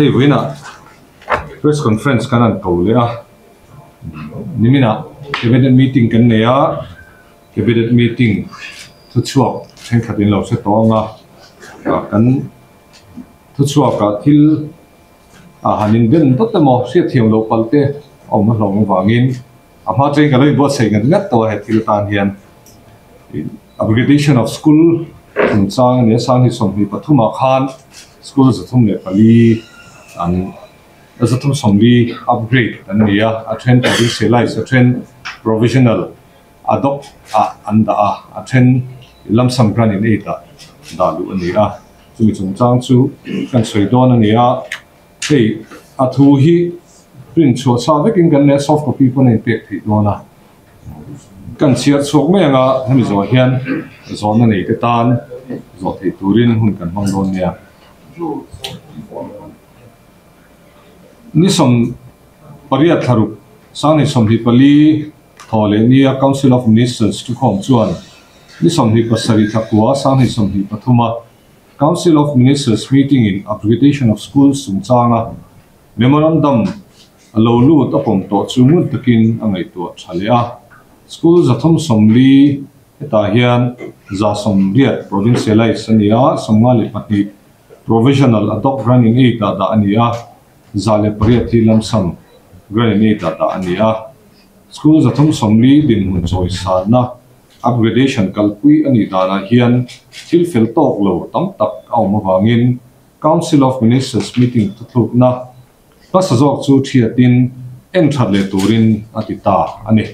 Hei vawiinah press conference kan han ko leh a, niminah cabinet meeting kan nei a, cabinet meeting thuchhuak thenkhat in lo hre tawh ang a, kan thuchhuakah thil a han inben dawt emaw hriatthiam loh palh te a awm hlawm avangin a hma atangin ka lo inbuatsaih ngat ngat tawh a he thil atan hian upgradation of school chungchang a ni a, Sanghnih 23 ah khan school 34 an 340 upgrade an ni a, a then provincialize a then provisional adopt ah an dah a, a then lump sum grant in aid ah dah luh a ni a. Chumi chungchang chu kan sawi dawn a ni a, hei a thu hi print chhuah sa vekin kan leh soft copy pawn a inpek theih dawn a, kan chhiar chhuak mai ang a, hemi zawh hian zawhna nei te tan zawh theih turin hun kan hmang dawn nia. Ni 18 thlaruk Sanghnih 24 thaw leh nia Council of Ministers thukhawm chuan Ni 27 thla kua Sanghnih 23 a Council of Ministers meeting in Upgradation of Schools chungchanga memorandum a lo lut a pawm tawh chu ngun takin a ngaihtuah tha leh a. School 340 hetah hian 180 provincialised a ni a, 52 provisional adopt grant in aid ah dah a ni a, 108 hi lump sum grant in aid ah dah a ni a. School 340 dinhmun chawisanna Upgradation kalpui a nih danah hian thil fel tawk lo tam tak a awm avangin Council of Ministers meeting thuthlukna hmasa zawk chu thiatin en that leh turin a ti ta a ni.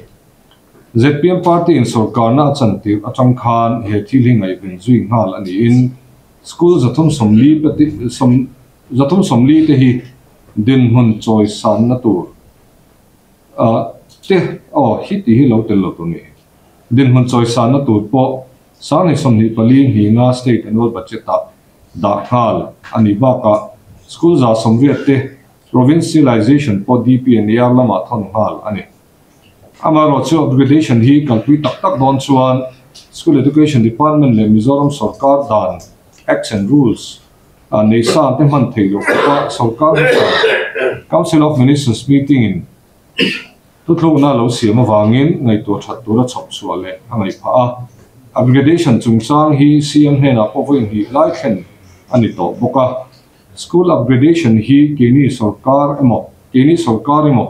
Zpm party in sawrkarna a chan tirh atang khan he thil hi ngaihven zui nghal a niin school 340 te hi dinhmun chawisanna tur Te, aw, hi tih hi lo tel lo tur ni. Dinhmun chawisanna tur pawh Sanghnih 24 hninga State Annual Budget-ah dah nghal a nih bakah School 180 te Provincialization pawh DPNAR lamah thawn nghal a ni. Amaherawh chu upgradation hi kalpui tak tak dawn chuan School Education Department leh Mizoram Sorkar dan Acts and Rules a nei sa te hman theih loh khawpa sorkar hmasa Council of Ministers meeting in thuthlukna a lo siam avangin ngaihtuah that tura chhawp chhuah leh a ngaih phah a. Upgradation chungchang hi CM hnenah pawh vawi hnih lai thlen a ni tawh bawk a. School upgradation hi keini sorkar emaw keini sorkar emaw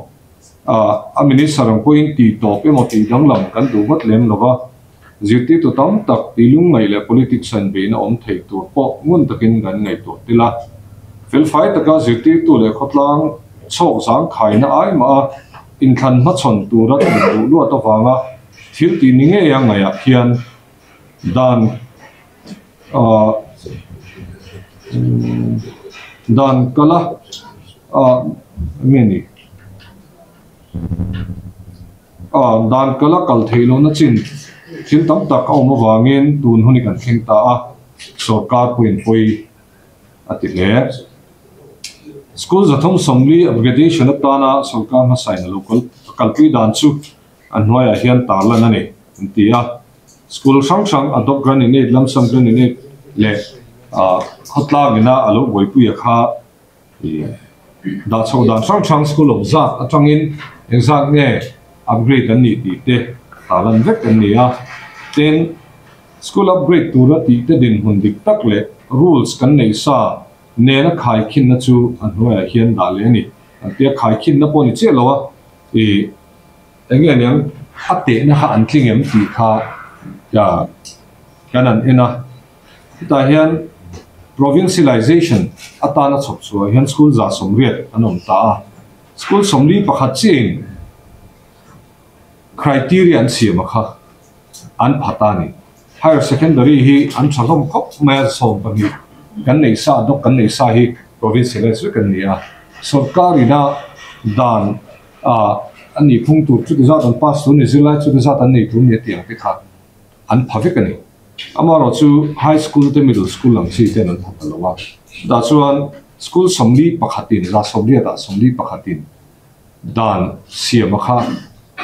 a minister ang pawhin tih tawp emaw tih danglam kan duh ngawt lem lova. Zirtirtu tam tak tih lungngaih leh politics a inbeihna awm thei tur pawh ngun takin kan ngaihtuah tel a. Felfai taka zirtirtu leh khawtlang chhawk zangkhaina ai mah a inthlan hmachhawn tura tum duh luat avanga thil tih ni ngei a ngaihah khian dan dan kala nge ni? Dan kala kal theih lohna chin thil tam tak a awm avangin tun hun hi kan thleng ta a, sorkar pawhin pawi a ti hle. School 340 upgradation atana sorkar hmasain a lo kalpui dan chu a hnuaiah hian tarlan a ni an ti a. School hrang hrang adopt grant in aid, lump sum grant in aid leh khawtlang ina a lo buaipuia kha Dah chhoh dan hrang hrang School of zat atangin engzat nge upgrade an nih tih te tarlan vek an ni a. Tin, school upgrade tura tih te dinhmun dik tak leh rules kan neih sa nena khaikhinna chu a hnuaiah hian dah leh a ni. An tia khaikhinna pawh ni chiah lo a, ih eng nge niang a tehna kha an tling em tih kha kan han en a. Hetah hian provincialization atana chhawp chhuah hian school 180 an awm ta a, school 41 chiahin criteria an siam a kha an pha ta a ni. Higher secondary hi an tha hlawm khawp mai a, 12 kan nei sa, dawk kan nei sa hi provincialize vek an ni a, sorkar ina dan a nih phung tur chuti zat an pass tur ni, zirlai chuti zat an nei tur ni a tih ang te kha an pha vek a ni. Amaherawh chu high school te middle school ang chi ten an pha ta lo a. Chutah chuan school 41 in 180 ah 41 in dan siama kha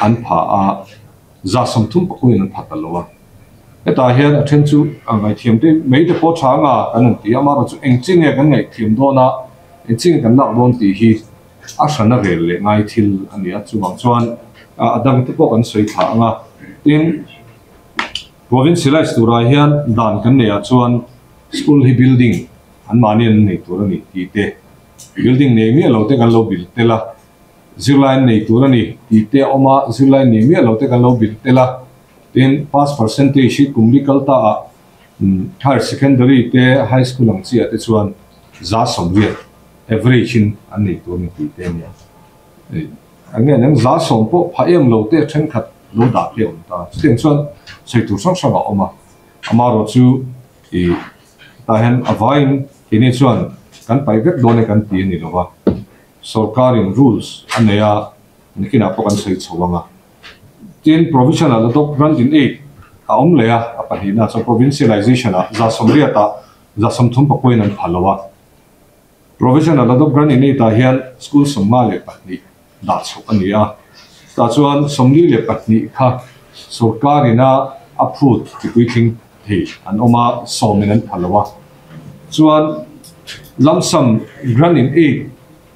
an pha a, 34 in an pha ta lo a. Hetah hian a then chu a ngaihthiam te mai te pawh tha anga kan han ti a, amaherawh chu eng chi nge kan ngaihthiam dawn a. Engchin kan lak dawn tih hi a hrana rel leh ngai thil a ni a, chuvang chuan a dangte pawh kan sawi thla ang a. Tin, provincialize turah hian dan kan neih ah chuan school hi building anmahni an nei tur a ni tih te, building nei miah lo te kan lo bil tel a, zirlai an nei tur a ni tih te a awm a, zirlai nei miah lo te kan lo bil tel a. Tin, pass percentage hi kum li kal ta ah Higher Secondary te High School ang chiah te chuan 180 average in an nei tur a ni tih te a nia. Eng nge nang 100 pawh pha em lo te thenkhat lo dah te a awm ta. Chutiang chuan sawi tur hrang hrang a awm a. Amaherawh chu i tah hian a vaiin keini chuan kan paih vek dawn e kan ti a ni lo va. Sorkarin rules a nei a, nikinah pawh kan sawi chho ang a. Tin, Provisional Adopt Grant in Aid a awm leh a, a pahnihna chuan Provincialization ah 80% ah 30 pakuain an phal lo a. Provisional Adopt Grant in Aid ah hian school 52 dah chhoh a ni a, chutah chuan 42 kha sorkar ina a phut tipuitling thei an awm a, sawmin an phal lo a. Chuan lump sum grant in aid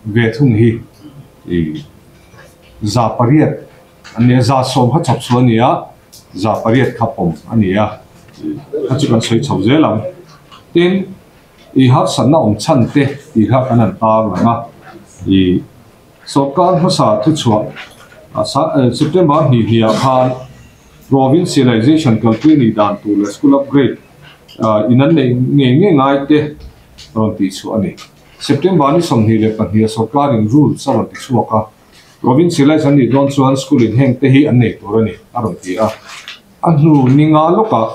ve thung hi i 800 an ni a, 10% kha chawp chhuah a ni a, 800 kha pawm a ni a, kha chu kan sawi chho zel ang. Tin, i harsatna awm chhan te tih kha kan han tar lang a, i sorkar hmasa thuchhuah September hnih hnih ah khan Provincialization kalpui nih dan tur leh school upgrade in an neih ngei ngei ngai te rawn tih chhuah a ni. September ni 22 a sorkarin rules a rawn ti chhuak a, Provincialize an nih dawn chuan school in heng te hi an nei tur a ni a rawn ti a. A hnu ni nga lawkah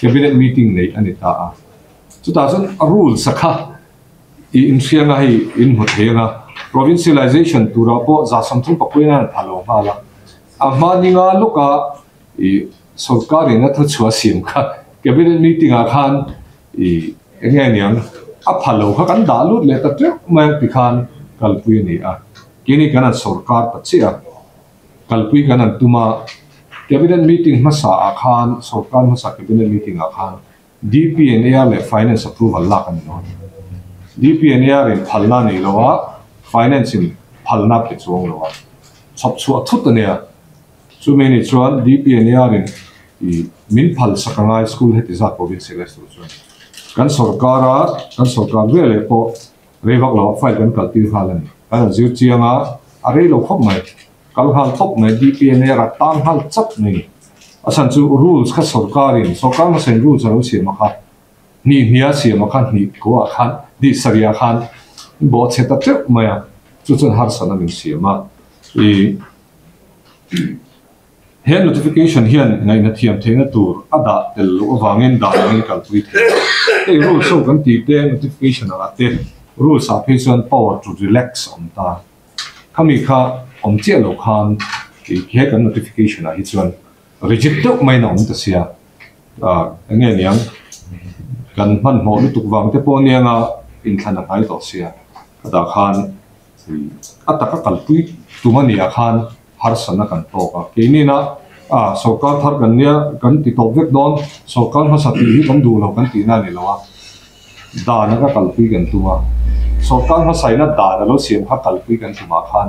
cabinet meeting neih a ni ta a. Chutah chuan rules a kha i inhrianga hei in hmu thei anga Provincialization turah pawh 30 pakuin a han pha lo nghal a. A hma ni nga lawka i sorkarin a thuchhuah siam kha cabinet meeting ah khan i eng nge niang a pha lo kha kan dah lut leh ta teuh mai ang ti khan kalpui a ni a. Keini kan han sorkar ta chiah a, kalpui kan han tum a, cabinet meeting hmasa ah khan sorkar hmasa cabinet meeting ah khan DPNAR leh Finance approval lak a ni lo a ni. DPNAR in phalna a nei lo a, Finance in phalna a pe chuang lo a, chhawp chhuah thut a nia. Chumi anih chuan DPNAR in i min phal sak a ngai school heti zat province leh tur chuan kan sorkar a, kan sorkar ve leh pawh rei vak lo ah file kan kal tir nghal a ni. Kan han zir chiang a, a rei lo khawp mai. Kal nghal tawp mai, DPNA rat tan nghal chap mai ni. A chhan chu rules kha sorkarin, sorkar hmasain rules a lo siam a kha, hnih hnih a siam a kha, hnih kuah khan, hnih sarih ah khan bawhchhe ta teuh mai a, chu chuan harsatna min siam a. I he notification hian ngaihna thiam theihna tur a dah tel loh avangin dah angin kalpui thei a. Hei rules ho kan tih te notification ah te rules ah phei chuan power to relax a awm ta. Khami kha awm chiah loh khan he kan notification ah hi chuan rigid deuh maiin a awm ta sia, eng nge niang kan hmanhmawh lutuk vang te pawh aniang a inthlan a hnai tawh sia, khatah khan a taka kalpui tum a nih ah khan harsatna kan tawk a, keinina sorkar thar kan nia kan ti tawp vek dawn, sorkar hmasa tih hi kan duh lo kan tihna a ni lo a. Dan a ka kalpui kan tum a, sorkar hmasaina dan a lo siam kha kalpui kan tumah khan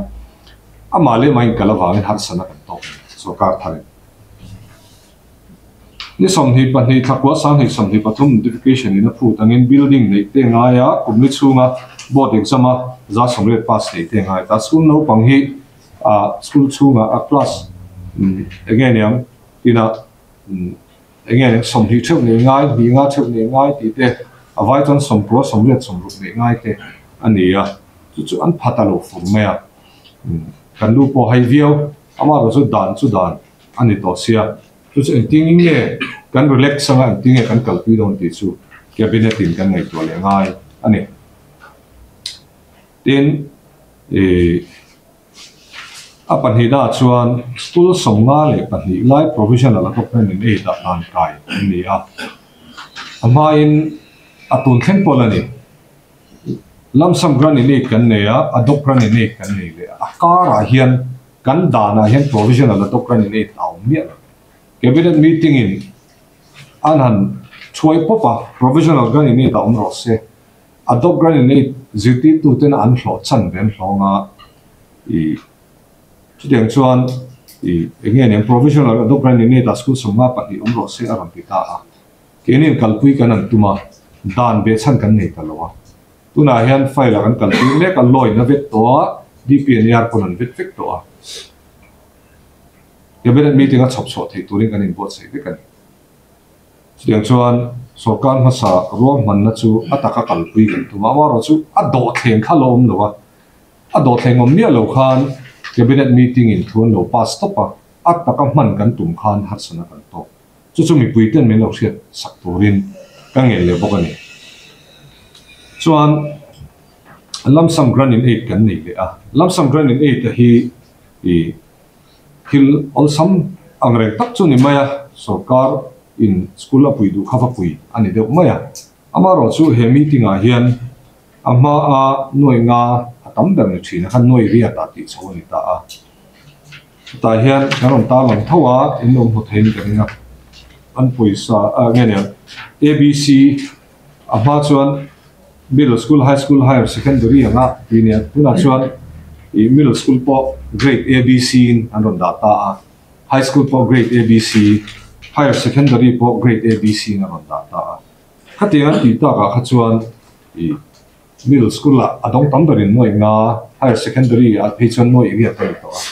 amah leh mah inkal avangin harsatna kan tawk a ni, sorkar tharin. Ni 22 thlakua 2023 notification in a phut angin building neih te ngai a, kum ni chhunga board exam a 80% pass neih te ngai ta. School naupang hi school chhungah a class eng nge niang tinah Eng nge 20 theuh neih ngai, hnih nga theuh neih ngai tih te, a vai chuan 90, 80, 60 neih ngai te a ni a, chu chu an phat a lo fur mai a. Kan nu pawh hai viau, amaherawh chu dan chu dan a ni tawh sia, chu chu engtin nge kan relax anga engtin nge kan kalpui dawn tih chu cabinet in kan ngaihtuah leh ngai a ni. Tin, ih. A pahnihna chuan school 52 lai provisional a tawp in aid ah hlan kai an ni a. A hmain a tun thleng pawl a ni. Lump sum grant in aid kan nei a, adopt grant in aid kan nei leh a. A karah hian kan danah hian provisional adopt grant in aid a awm miah lo. Cabinet meeting in an han thuai pawp a, provisional grant in aid a awm rawh se. Adopt Grant in Aid zirtirtu tena an hlawh chan ve an hlawng a, i chutiang chuan i eng nge niang Provisional Adopt Grant in Aid ah school 52 awm rawh se a rawn ti ta a. Keini in kalpui kan an tum a, dan ve chhan kan nei ta lo a. Tunah hian file ah kan kalpui mek a, law in a vet tawh a, DPNR pawn an vet vek tawh a. Cabinet meeting a chhawp chhuah theih turin kan inbuatsaih vek a ni. Chutiang chuan sorkar hmasa ruahmanna chu a taka kalpui kan tum a, amaherawhchu a dawhthleng kha la awm lo a, a dawhthleng awm miah lo khan Cabinet meeting in thu an lo pass tawp a, a taka hman kan tum khan harsatna kan tawk. Chu chu mipui ten min lo hriat sak turin ka ngen leh bawk a ni. Chuan Lump Sum Grant in Aid kan nei leh a, Lump Sum Grant in Aid a hi i Thil awlsam ang reng tak chu ni mai a, sorkar in school a pui duh kha va pui a ni deuh mai a. Amaherawh chu he meeting ah hian a hma a nuai nga a tam ber ni thin a khan nuai riat ah tih chho a ni ta a. Hetah hian kan rawn tarlang tho a, in lo hmu theiin ka ring a. An pawisa ah nge nia ABC a hma chuan Middle school, high school, higher secondary anga ti nia. Tunah chuan ih middle school pawh grade A, B, C in an rawn dah ta a, high school pawh grade A, B, C, higher secondary pawh grade A, B, C in a rawn dah ta a. Khatiang an tih takah kha chuan ih middle school ah a dawng tam berin nuaih nga, higher secondary ah phei chuan nuaih riat a ni tawh a.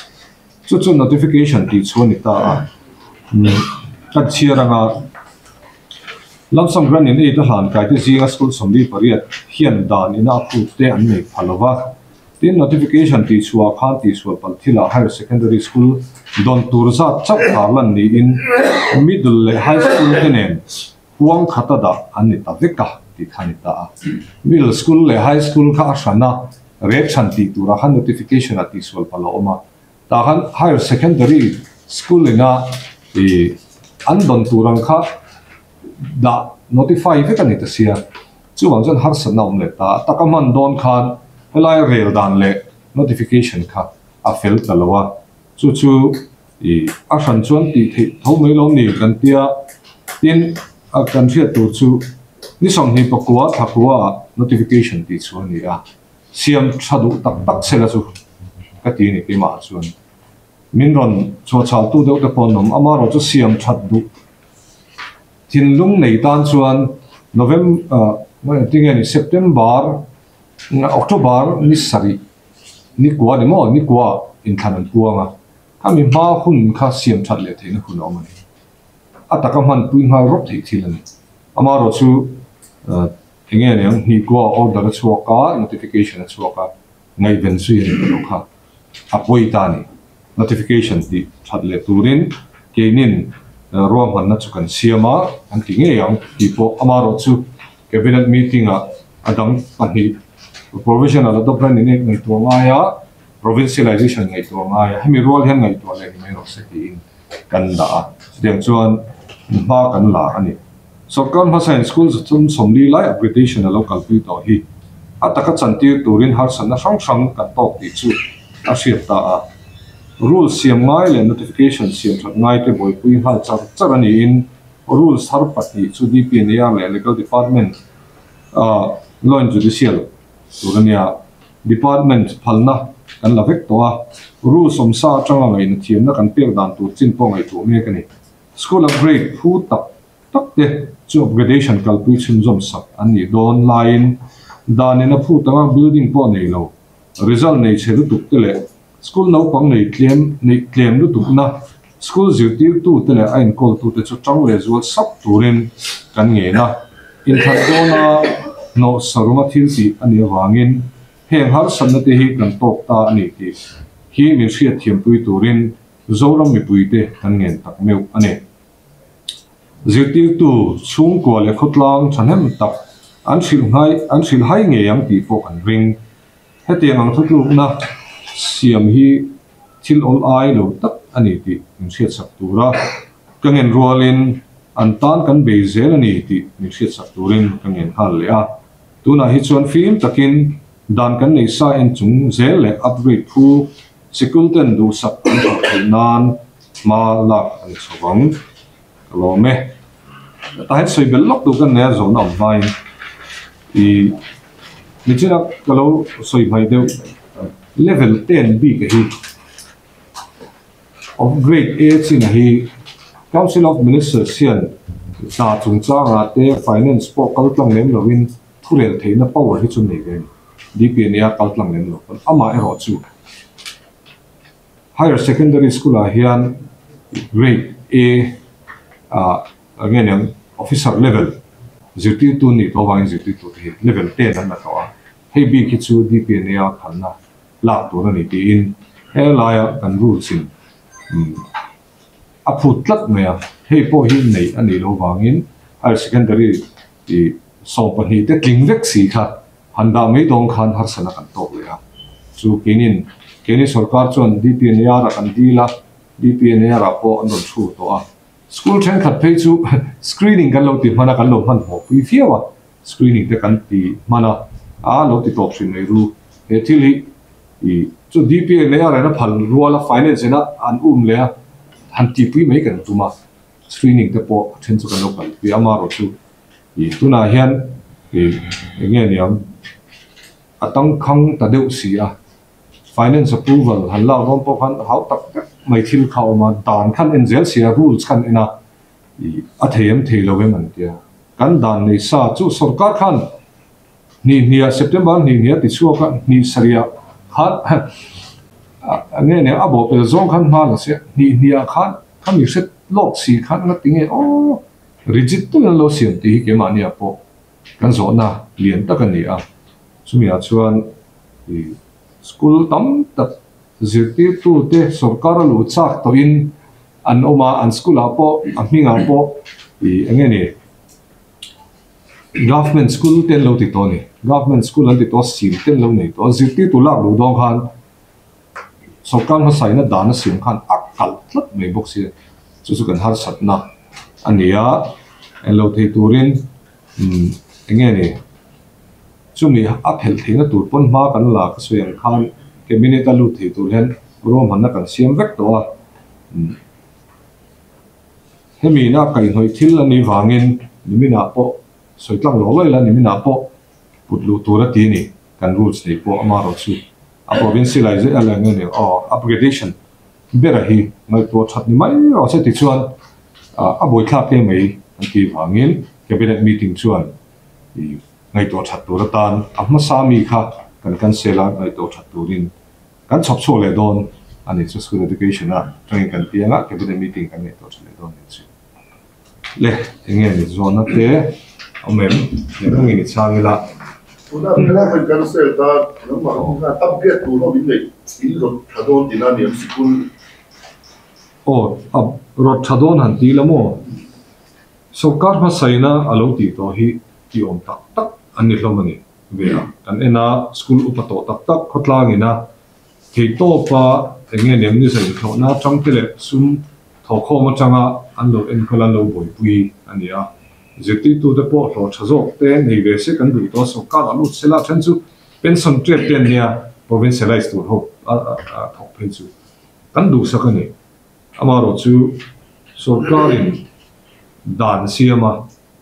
Chu chu notification tih chu a ni ta a, kan chhiar anga Lump sum grant in aid a hlan kai te zinga school 48 hian dan ina a phut te an nei pha lova. Tin, notification tih chhuah khan tihsual palh thilah higher secondary school dawn tur zat chauh tarlan niin middle leh high school te nen huang khata dah an ni ta vek a tih kha a ni ta a. Middle school leh high school kha a hran a, rep chhan tih turah khan notification ah tihsual palh a awm a. Tah khan higher secondary school ina ih an dawn tur ang kha dah notify vek a ni ta sia. Chuvang chuan harsatna a awm leh ta. Taka hman dawn khan helai rel dan leh notification kha a fel ta lo a. Chu chu ih a hran chuan tih theih tho mai lo ni kan tia. Tin, a kan hriat tur chu ni 29 thla kua ah notification tih chu a ni a. Siam tha duh tak tak chhela chu ka ti a ni keimah ah chuan min rawn chhuahchhaltu deuh te pawh an awm. Amaherawh chu siam that duh thinlung nei tan chuan November tinge ni September October ni sarih ni kua ni maw ni kua inthlan an puang a, khami hma hun kha siam that leh theihna hun a awm a ni. A taka hmanpui nghal rawp theih thil a ni. Amaherawh chu Eng nge niang, hnih kua order a chhuak a, notification a chhuak a, ngaihven zui a ni ta lo kha. A pawi ta a ni. Notification tih that leh turin keinin ruahmanna chu kan siam a, an ti ngei ang tih pawh amaherawh chu Cabinet meeting ah a dang pahnih Provisional Adopt Land in ngaihtuah ngai a, Provincialization ngaihtuah ngai a, hemi rual hian ngaihtuah leh ni mai rawh se tiin kan dah a, chutiang chuan hma kan la a ni. Sorkar hmasain school 140 lai upgradation a lo kalpui tawh hi a taka chantir turin harsatna hrang hrang kan tawk tih chu a hriat ta a. Rules siam ngai leh notification siam that ngai te buaipui nghal char char a niin rules thar pahnih chu DPNAR leh Legal Department Law and Judicial tur a nia. Department phalna kan la vek tawh a, rules awmsa atanga ngaihna thiamna kan pek dan tur chin pawh ngaihtuah mek a ni. School upgrade phu tak tak te chu upgradation kalpui chhunzawm sak an nih dawn laiin dan in a phut anga building pawh nei lo, result nei chhe lutuk te leh school naupang nei tlem neih tlem lutukna school zirtirtu te leh a inkawltu te chu tang leh zual sap turin kan ngen a. Inthlan dawna hnawh saruma thil tih a nih avangin heng harsatna te hi kan tawk ta a ni tih hi min hriatthiampui turin Zoram mipuite kan ngen tak meuh a ni. Zirtirtu chhungkua leh khawtlang thahnem tak an hrilh nghai an hrilh hai ngei ang tih pawh kan ring. Hetiang ang thutlukna siam hi thil awl ai lo tak a ni tih min hriatsak tura ka ngen rualin an tan kan bei zel a ni tih min hriatsak turin ka ngen nghal leh a. Tunah hi chuan fim takin dan kan nei sa en chung zel leh upgrade phu Sikul ten duhsak an hlawh theih nan hma lak a ni chho vang. Ka lawm e. Tah hian sawi belh lawk tur kan nei a, zawhna awm hmain i Nichina ka lo sawi hmai deuh level ten bik a hi of grade A chin a hi Council of Ministers hian hna chungchangah te finance pawh kal tlang lem lovin thurel theihna power hi chu nei ve a ni. DPNA a kal tlang lem lo pawn amah erawh chu Higher Secondary School ah hian grade A ah nge niang officer level zirtirtu nih tawh avangin zirtirtu te hi level ten an la tawh a, hei bik hi chu DPNA a phalna lak tur a ni tiin he laia kan rules in a phut tlat mai a, hei pawh hi neih a nih loh vangin Higher Secondary 12 te tling vek si kha han dah mai dawn khan harsana kan tawk leh a, chu keinin keini sorkar chuan DPNAR ah kan dil a, DPNAR ah pawh an rawn thu tawh a, school thenkhat phei chu screening kan lo ti hman a, kan lo hmanhmawh pui viau a, screening te kan ti hman a, a lo ti tawp hrim mai ru, he thil hi ih chu DPNAR in a phal rual a, finance in a an um leh a, han tihpui mai kan tum a, screening te pawh a then chu kan lo kalpui a, amaherawhchu Ih tunah hian ih eng nge niang a tangkhang ta deuh si a, finance approval han lak dawn pawh khan hau tak tak mai thil kha a awm a, dan khan en zel si a, rules khan en a, ih a thei em thei lo em an tia. Kan dan nei sa chu sorkar khan hnih hniah September hnih hniah ti chhuak a, hnih sarih khan eng nge niang a bawhpel zawng khan hma la se, hnih hniah khan khami hre lawk si khan nga ti nge aw. Rigid takin an lo siam tih hi keimahniah pawh kan zawhna lian tak a ni a, chumiah chuan ih school tam tak zirtirtute sorkar a luh chak tawhin an awm a, an school ah pawh a hmingah pawh ih eng nge ni government school te an lo ti tawh a ni, government school an ti tawh a, sil te an lo nei tawh a, zirtirtu lak luh dawn khan Sorkar hmasaina dan a siam khan a kalh tlat mai bawk sia, chu chu kan harsatna a ni a, englo thei turin umm eng nge ni chumi a phelh theihna tur pawn hma kan la ka sawi ang khan cabinet a lut thei tur hian ruahmanna kan siam vek tawh a, umm hemi ina kaihhnawih thil a nih vangin niminah pawh sawi tlang lo lawi la niminah pawh put luh tur a ti a ni kan rules nei pawh amaherawh chu. A provincialization a leng ania aw upgradation bera hi ngaihtuah that ni mai rawh se tichuan a buaithlak em mai an tih vangin cabinet meeting chuan ih ngaihtuah that tur atan a hmasa mi kha kan cancel a ngaihtuah that turin kan chhawp chhuak leh dawn a ni chu school education a tangin kan piang a cabinet meeting kan ngaihtuah that leh dawn a ni chu. Le, eng nge ni zawhna te awm em? Leh hmangin i chhang ila. Tuna helai hman kan sel ta nangmah ho khan upgrade tur ho in neih in rawt tha dawn tihna a ni ang sikul. Aw, up rawt tha dawn han ti ila maw? Sorkar hmasaina a lo tih tawh hi ti awm tak tak an ni hlawm a ni ve a. Kan en a, school upa tawh tak tak khawtlangin a Theihtawpa eng nge nem ni zaih hlawhna atang te leh sum thawhkhawm atanga an lo enkawl an lo buaipui a ni a. Zirtirtute pawh hlawh tha zawk te nei ve se kan duh tawh a, sorkar ah lut sela then chu pension trade te an nia, provincialize tur ho a thawk phei chu kan duhsak a ni. Amaherawhchu sorkarin dan siam a,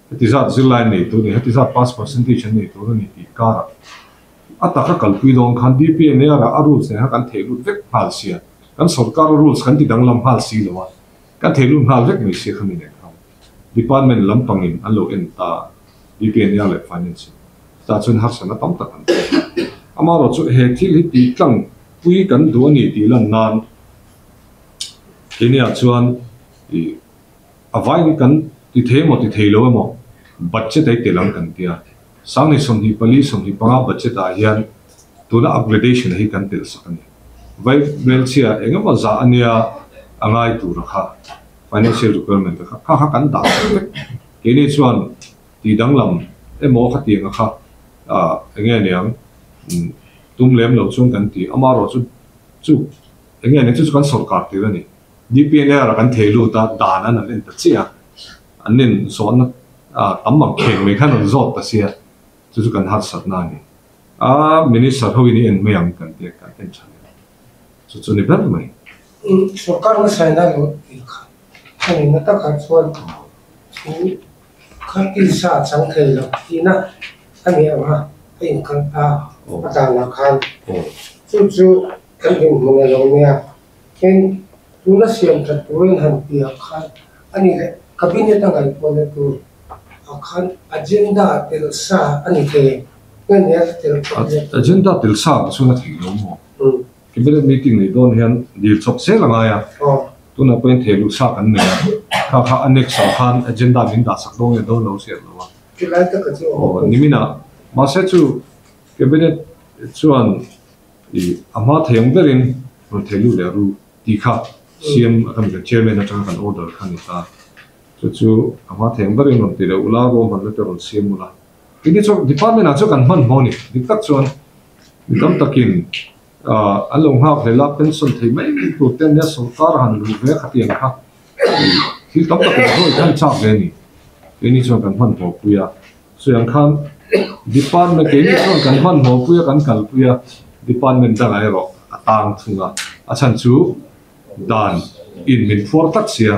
heti zat zirlai an nei tur a ni, heti zat pass percentage an nei tur a ni tih karah A taka kalpui dawn khan DPNR ah a rules nen khan kan theh lut vek nghal sia, kan sorkar rules kan ti danglam nghal si lo a, kan theh lut nghal vek mai sia khami nen khan department lampangin an lo en ta DPNR leh finance in chutah chuan harsatna tam tak an tawk a. Amaherawhchu he thil hi tih tlang pui kan duh a ni tih lan nan keiniah chuan ih a vaiin kan ti thei emaw ti thei lo emaw budget a i tel ang kan tia. Sangni 24, 25 budget ah hian tuna upgradation hi kan telh sak a ni. Vai hmelchhia eng emaw zah a nia a ngai tur a kha, financial requirement a kha, kha kha kan dah sak vek. Keini chuan tih danglam emaw khatiang a kha ah eng nge niang tum lem lo chuan kan ti. Amaherawh chu chu eng nge niang chu chu kan sawrkar tir a ni. DPNR ah kan thei lut a, dan an han en ta chiah a, an en zawhna tam ang kheng mai khan an zawt ta sia, chu chu kan harsatna a ni. A Minister ho in i en mai ang kan tia kan en tha leh chu chu ni ber mai. Sorkar hmasaina lo tih kha a nihna takah chuan thu kha tisa chang thei lo tihna a ni ang a. a inkal ta a danah khan chu chu kan dinhmun a lo nia. Tin, tuna siam that turin han tih ah khan a ni leh Cabinet a ngaihtuahna tur ah khan agenda tel sa a ni thei em? Nge ni a tel cabinet? Agenda tel sa ang chuan a theih lo maw? Cabinet meeting neih dawn hian dil chawp zel a ngai a, tunah pawhin thei luh sa kan nei a, kha kha annex ah khan agenda min dah sak dawn nge dawn lo hriat lo a. Chulai taka chu a awm. Aw, niminah mahse chu cabinet chuan i a hma thei ang berin rawn thei luh leh ru tih kha siam a kan chairman atanga kan order kha a ni ta. Chu chu a hma thei ang berin rawn ti leh ula, ruahmanna te rawn siam ula. Kini chu department ah chu kan hmanhmawh a ni. Dik tak chuan mi tam takin an lo nghak hlel a, pension thei mai tur te ania sawrkar han luh ve khatiang kha thil tam tak awm zawih khan chak ve a ni. Keini chuan kan hmanhmawh pui a, sawi ang khan department keini chuan kan hmanhmawh pui a, kan kalpui a, department dangah erawh a tang thung a, a chhan chu dan in min phuar tlat sia,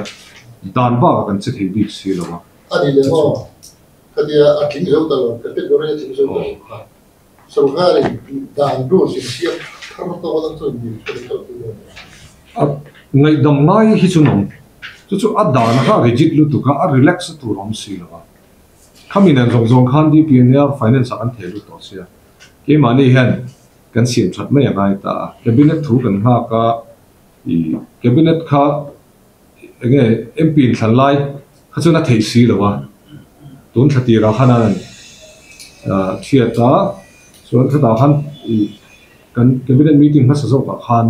dan bakah kan che thei bik si lo a. A ni leh maw? Khatia a tling zo ta lo, category a tling zo ta lo kha sorkarin dan rules in siam thar tawk atang chuan dil chu an kalpui dawn a ni. A ngaihdam ngai hi chu nawm, chu chu a dan kha rigid lutuk a, a relax a tur awm si lo a. Khami nen zawng zawng khan DPNR finance ah kan thei lut tawh sia, keimahni hian kan siam that mai a ngai ta a, cabinet thu kan nghak a, i cabinet kha Enge MP in thlan lai kha chuan a theih si lo a, tun thla tirah khan a rawn thiat a, chuan khutah khan ih kan cabinet meeting hmasa zawkah khan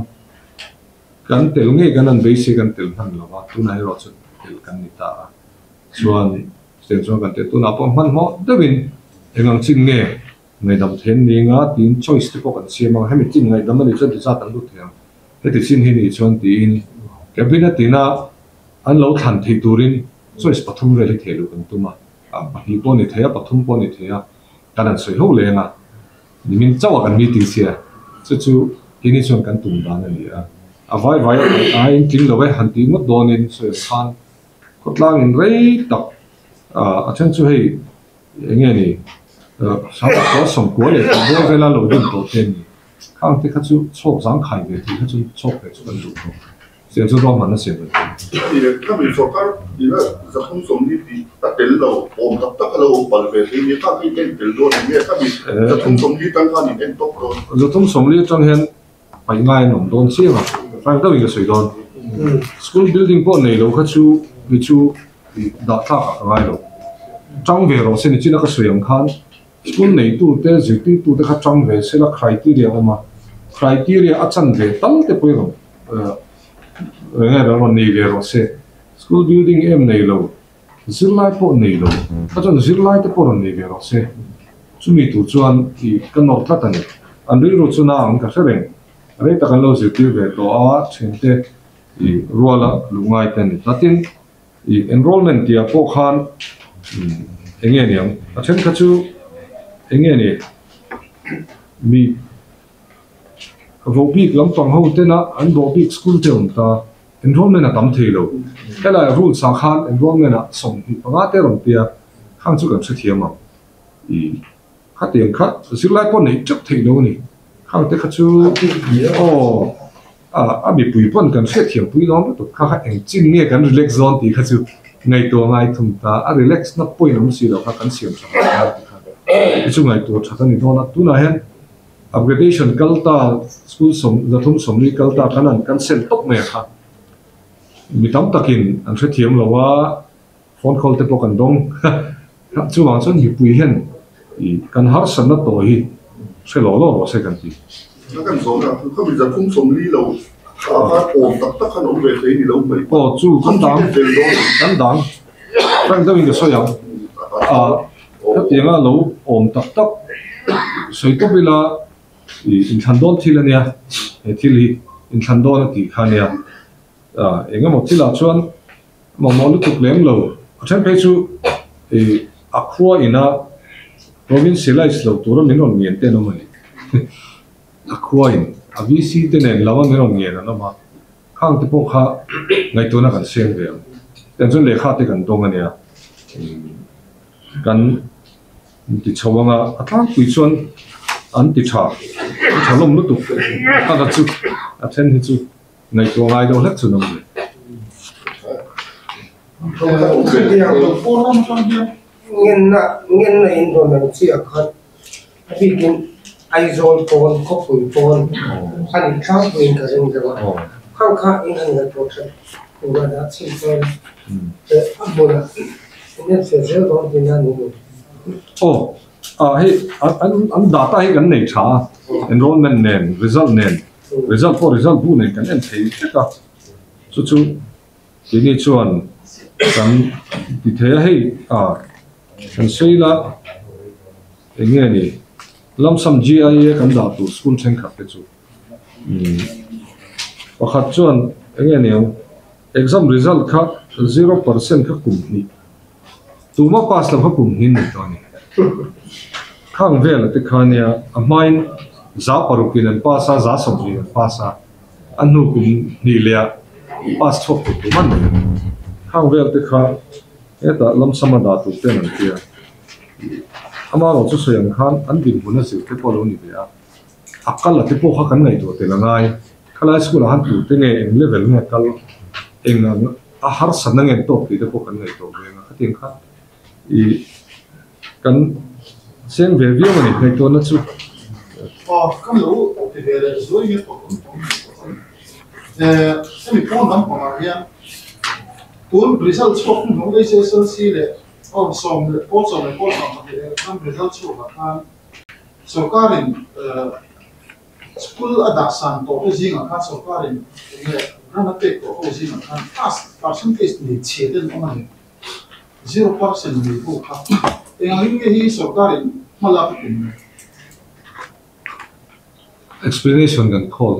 kan tel ngei kan an beisei kan tel hman lo a, tunah erawh chuan tel kan ni ta a, chuan chutiang chuan kan tel tunah pawh hmanhmawh deuhin eng ang chin nge ngaihdam theih an ni anga tiin choice te pawh kan siam ang, hemi chin ngaihdam a nih chuan ti zat an lut thei ang. Heti chin hi nih chuan tiin Cabinet ina an lo thlan theih turin choice pathum vel hi thei luh kan tum a, pahnih pawh a ni thei a, pathum pawh a ni thei a, kan han sawi ho leng a, nimin chauh a kan meeting sia, chu chu keini chuan kan tum dan a ni a, a vai vai a paih aiin tling lo e han tih ngawt dawnin sawi ang khan khawtlangin rei tak a then chu hei eng nge ni Sangkua sawmkua leh pahnih vela lo din tawh te a ni. Khang te kha chu chhawk zang khai ve tih kha chu chhawk ve chu kan duh tawh. Siam chu ruahmanna siam ve tawh. Ani leh khami sawrkar ila zathum sawmli tih a tel lo awm tak tak a lo awm palh ve thei nia khang hi en tel dawn eng nge khami zathum sawmli tang khan in en tawp dawn. Zathum sawmli atang hian paih ngai an awm dawn chiang a, frank deuhin ka sawi dawn. School building pawh nei lo kha chu ni chu dah tlak ah ka ngai lo. Tang ve rawh se ni chin a ka sawi ang khan School neitute, zirtirtute kha tang ve sela criteria a awm a, criteria a chan ve tal te pawh i rawn eng nge rawn nei ve rawh se. School building em nei lo, zirlai pawh nei lo, kha chuan zirlai te pawh rawn nei ve rawh se. Chumi tur chuan i ka nawr tlat a ni. An rilru chu na ang ka hre reng. Rei tak an lo zirtir ve tawh a, thiante i ruala luh ngai te a ni tlat. Tin, I enrollment tih ah pawh khan eng nge niang a then kha chu eng nge ni mi vohbik lampang ho tena an vohbik school te awm ta enrollment a tam thei lo helai rules ah khan enrollment ah 25 te rawn tia khang chu kan hrethiam ang i khatiang kha zirlai pawh neih teuh theih lo a ni khang te kha chu aw. A mipui pawn kan hriatthiam pui dawn lutuk kha kha eng chin nge kan relax dawn tih kha chu ngaihtuah ngai thung ta, a relax na point awm si lo kha kan siam tha ngai ngai tih kha hi chu ngaihtuah that a ni dawn a. Tunah hian upgradation kal ta school sawm zathum sawmli kal ta kan an cancel tawp mai a kha mi tam takin an hrethiam lo a, phone call te pawh kan dawng chuvang chuan mipui hian ih kan harsatna tawh hi hre lo lo rawh se kan ti. A kan zawh na kha mi zathum sawmli lo tha kha awm tak tak khan awm ve thei ni lo mai. Aw chu kan dang kan dang frank deuhin ka sawi ang ah khatianga lo awm tak tak sawi tawp ila ih inthlan dawn thil ania he thil hi inthlan dawn a tih kha ania ah engemaw thilah chuan Mamawh lutuk lem lo. A then phei chu ih a khua ina provincialize lo tura min rawn ngen te an awm a ni. A khua in a VC te nen lama min rawn ngen an awm a, khang te pawh kha ngaihtuahna kan seng ve ang. Tiang chuan lehkha te kan dawng a nia. Kan. An ti chho anga a tlangpui chuan an ti tha, an tha lawm lutuk a chu a then hi chu ngaihtuah ngai deuh hlek chu an awm ve. Ngenna ngenna in rawn ang chiah khan a bikin Aizawl pawn khawpui pawn a ni tlangpuiin ka ring deuh a, khang kha in han ngaihtuah that tur a dah chin chuan a hmunah in en fel zel dawn tihna a ni lo. Aw, ah hei an an data hi kan nei tha a, enrollment nen result nen result pawh result bu nen kan en thei vek a, chu chu keini chuan kan ti thei a hei ah kan sawi la eng nge ni lamsam GIA kan dah tur school thenkhat te chu umm pakhat chuan eng nge ni ang exam result kha 0% kha kum hnih tuma pass lo kha kum hnih a ni tawh a ni khang vela te kha nia a hmain 6% in an pass a 20% in an pass a. A hnu kum hnih leh ah pass chhuak tur tum a ni. Khang vel te kha hetah lamsam a dah tur ten an tia. Amaherawh chu sawi ang khan an dinhmun a zir te pawh a lo ni ve a. A kal a te pawh kha kan ngaihtuah tel a ngai. Khalai school ah khan tur te nge eng level nge kal eng ang a harsatna nge an tawk tih te pawh kan ngaihtuah ve ang a. Khatiang khan i kan seng ve viau a ni ngaihtuahna chu. Aw ka lo ti ve leh zuai nge tawh ang eh hemi pawn lampangah hian tun result chhuak hun hnung HSLC leh aw sawm leh pawl sawm leh pawl sawm pahnih leh ram result chhuakah khan sawrkarin eh school a dah san tawh te zingah khan sawrkarin enge ram a pek tawh ho zingah khan pass percentage nei chhia te an awm a ni. 0% nei ho kha engangin nge hi sawrkarin hma lak a tum le? Explanation kan call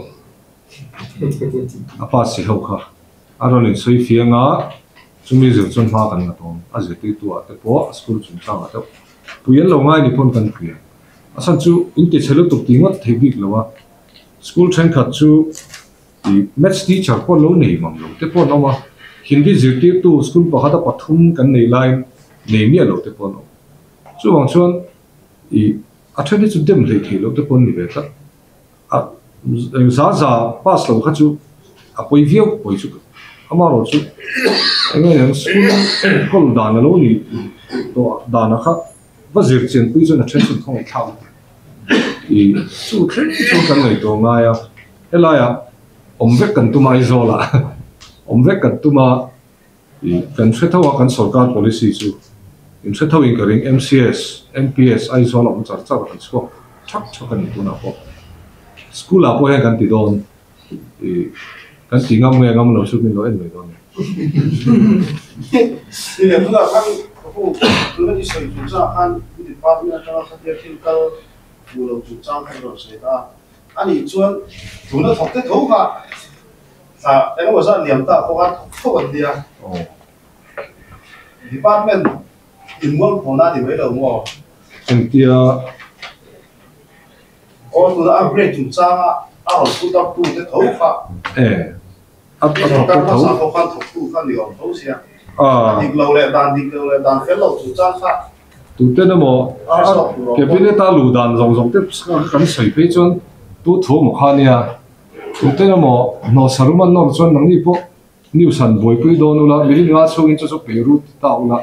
a pass si ho kha a rawn insawi fiang a, chumi zir chuan hma kan la tawm a zirtirtu ah te pawh a school chungchang ah te pui an lo ngai ni pawn kan pui ang. A chhan chu in ti chhe lutuk tih ngawt thei bik lo a, school thenkhat chu Ih, maths teacher pawh lo nei mang lo te pawh an awm a, Hindi zirtirtu school pakhata pathum kan nei laiin nei miah lo te pawh an awm. Chuvang chuan ih, a then hi chu dem hleih theih loh te pawh an ni ve tlat. A, eng za za pass lo kha chu a pawi viau pawi chu amaherawh chu eng nge niang school enkawl dan a lo nih tawh danah kha va zir chianpui chuan a then chu an khawngaihthlak lutuk. Ih, chu thleng chu kan ngaihtuah ngai a. Helaiah awm vek kan tum a Aizawlah awm vek kan tum a ih kan hre tho a kan sorkar policy chu in hre tho in ka ring MCS, MPS Aizawl a awm char char kan chhuak thak thak a ni tunah pawh school ah pawh hian kan ti dawn ih kan ti ngam nge ngam lo chu min lo en mai dawn a ni. Ni leh tunah khan ka pu tuna i sawi chung changah khan department atanga khatia thil kal duh lo chung chang kha i rawn sawi ta a. A nih chuan tuna thawk te tho kha thla engemaw zat liam ta pawh khan thawk tho an nia. Department in mualphawna a ni mai lo maw? Engtia? Aw tuna upgrade chungchanga a rawn put up tu te tho kha. E, a thawk te tho. Sorkar hmasa pawh khan thawk tu kha ni awm tho sia. A dik lo leh dan dik lo leh dan fel lo chungchang kha. Tuten emaw cabinet a luh dan zawng zawng te kan sawi phei chuan tu thu emaw kha nia, tuten emaw hnawhsa rum an nawr chuan nangni pawh news han buaipui dawn ula, milim nga chhungin chu chu pei ru ti ta ula,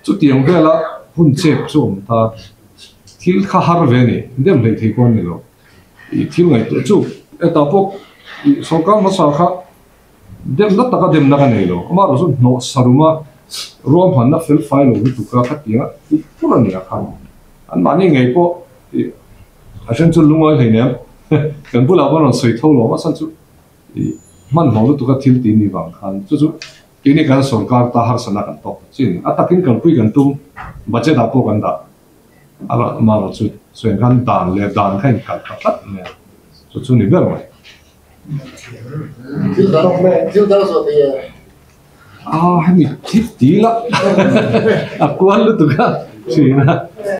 chutiang vela hun chep chu awm ta, thil kha har ve a ni, dem hleih thei pawh a ni lo, ih thil ngaihtuah chu hetah pawh ih sorkar hmasa kha Demna taka demna ka nei lo. Amaherawh chu hnawhsa ruma ruahmanna fel fai lo lutuk a ka ti a, tih tur a ni a khan. Anmahni ngei pawh ih a then chu lungawi hleinem kan bulah pawh rawn sawi tho lo a chhan chu ih hmanhmawh lutuk a thil tih ni vang khan chu chu keini kan sorkar ta harsatna kan tawk ta chin. A takin kalpui kan tum budget ah pawh kan dah a amaherawh chu sawi ang khan dan leh dan kha inkalh ta tlat mai a, chu chu ni ber mai. Ah hemi thil ti la a kual lutuk a thin a.